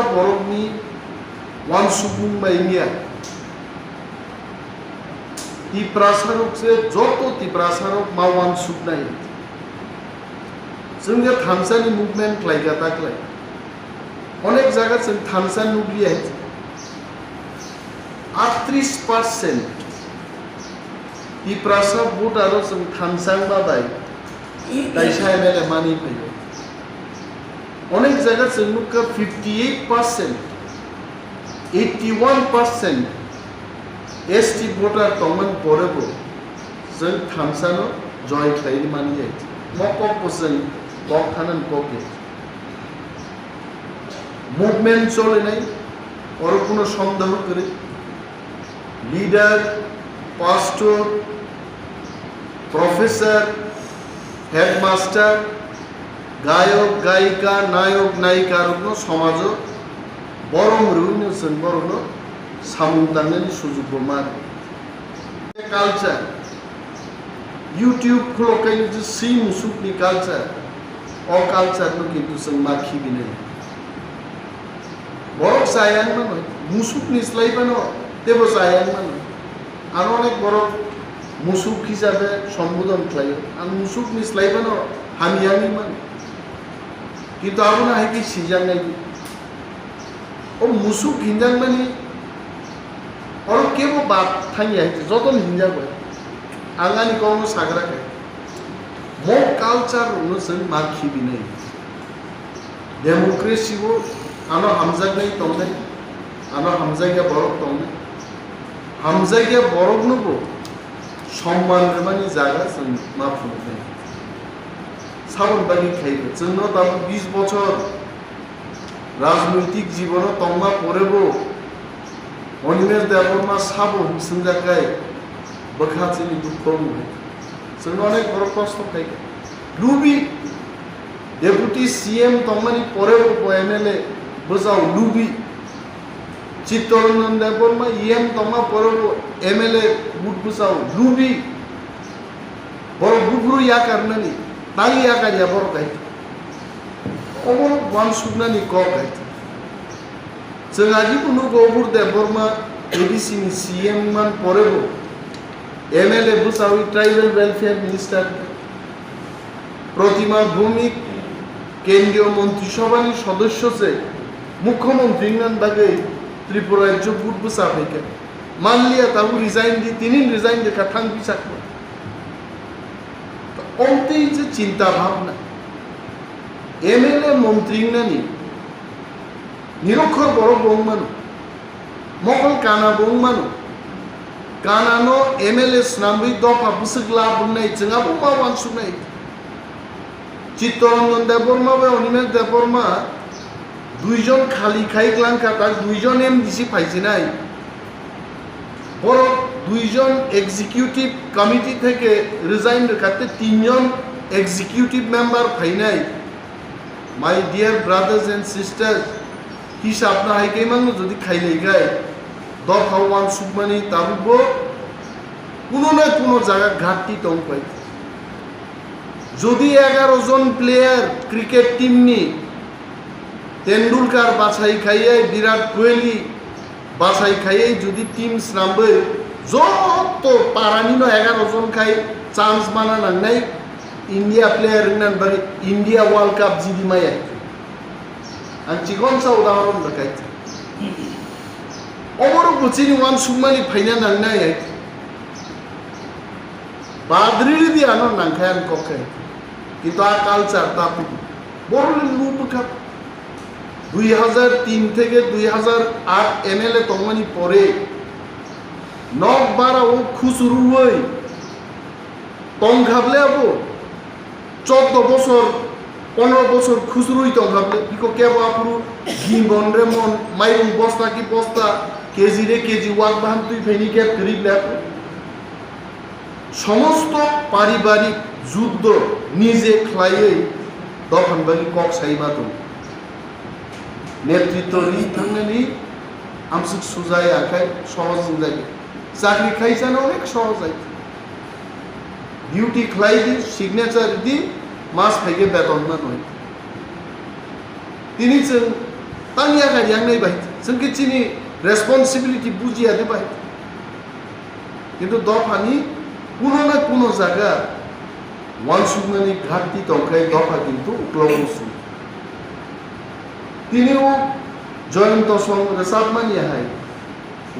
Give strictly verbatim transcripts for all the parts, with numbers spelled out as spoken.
Borokni uansukmung bai wngya. Tiprasa rok se joto Tiprasa rok ma uansuknai. Chwng je thansa ni movement khlai kha ta khlai. Onek jaga chwng thansa nukliya. Aatris percent Tiprasa voter o chwng thansa wngma bai kaisa M L A mani phaio. Onek jaga chwng nukha fifty eight percent, eighty one percent S T voter tongmani pore bo chwng thansa no joy khlai mani ya. Mo kok bo chwng kok thanan kok ya. Movement cholinai, oro kuno sondeho kwrwi. Leader, pastor, professor, headmaster, gayok, gayika, nayok, nayika rokno somajo borom rwino chwng borokno samung tangnani sujukbo mano. Culture, YouTube khulok kaino je swi musukni culture, o culture no kintu chwng ma khibinai. Borok chaya wng mano, musukni slai phano tebo chaya wng mano. Ano onek borok musuk hisabe sombodon khlaio, ang musukni slai phano hamya wngwi mano. Kintu abono hai khe sijaknai di. O musuk hinjakmani oro kebo bad thangya hai khe jotono hinjak bai. Ang ani kokno sagra khe. Mo culture rokno chwng ma khibinai. Democracy o ano hamjaknai tongnai, ano hamjakya borok tongnai. Hamjakya borokno bo somman rwmani jaga chwng ma phunuknai. Saboni bagwi khai khe chwngno tabuk bis bochor rajnoitik jibono tongma porebo Animesh Debbarma sabo hwn swngjak kai bwkha chini dukho wngwi. Chwngno onek borok kosto khai kha. Lubi deputy C M tongmani porebo bo M L A bwchao lubi. Chittaranjan Debbarma E M tongma porebo M L A but bwchao lubi. Borok buphuru yakarnani, tang yakarya borok hai. Oborok uansuknani kok hai. Chwng agi phunukgo Obur Debbarma A D C ni C M man porebo M L A bwchawi Tribal Welfare Minister, Protima Bhowmik Kendriya Montri Sabhani sodosyo se Mukhyamantri wngna bagwi Tripura rajyo but bwcha phaikha. Manliya tabuk resign di, tinin resign di kha thang bisakno. Omtwi je chinta bhabna, M L A montri wngnani nirokhor borok bo wng mano, mokol kana bo wng mano, kana no M L A swnamwi dopha bwswk lab wngnai chwng abo ma uansuknai. Chittaranjan Debbarma bai Animesh Debbarma duijon khali khai klangkha, tak duijon M D C phaijinai. Borok duijon executive committee theke resign rwkha, tei tinjon executive member phainai. My dear brothers and sisters, hisab no hai khe mano jodi khailai gai, dopha uansukmani tabukbo kuno na kuno jaga ghatti tong phai. Jodi egaro jon player cricket team ni Tendulkar bachai khaiye, Virat Kohli bachai khaiye, jodi team snambai joto parani no egaro jon khai chance mana nangnai India player wngna bagwi India World Cup jidi maya. Ang chikon sa udahoron rwkha. Oborok bo chini uansukmani phaina nangnai. Badri ridi ano nangkha ang kok khe. Kintu a culture ta pudi. Borok le lu bwkha. Dui hazar tin theke dui hazar aat M L A tongmani pore nok bara o khusurui tongkha ble abo. Chordo bosor, pondro bosor khusrui tongkha ble, biko kebo aphuru gimon remon, mairung bosta ki bosta, K G re K G wak bahan twi phaini khe kwrwi ble aphuru. Somosto paribarik juddo nije khlaiwi dophani bagwi kok sai ma tongo. Netritwo ri thangnani amswk suja ya khai sohoj wngjak ya. Chakri khai chana onek sohoj jai. Duty khlai di, signature di, mas phaikhe beton manwi. Tini chwng Tang ya kha yang nai bai. Chwng khe chini responsibility buji ya de bai. Kintu dophani kuno na kuno jaga wansukmani ghati tongkhai dopha kintu uklogo su. Tini o Joyonto song rwchapmani hai.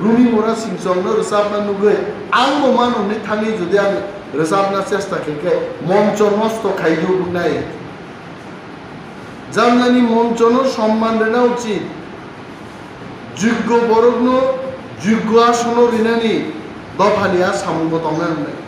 Rumi Mora Singchong no rwchapna nugwi ang bo mano hwnwi thangwi jodi ang rwchapna chesta khe khe moncho nosto khai di nai. Jamnani moncho no somman rwna uchit. Juggo borok no juggo asono rinani dophani a samung bo tongna nai.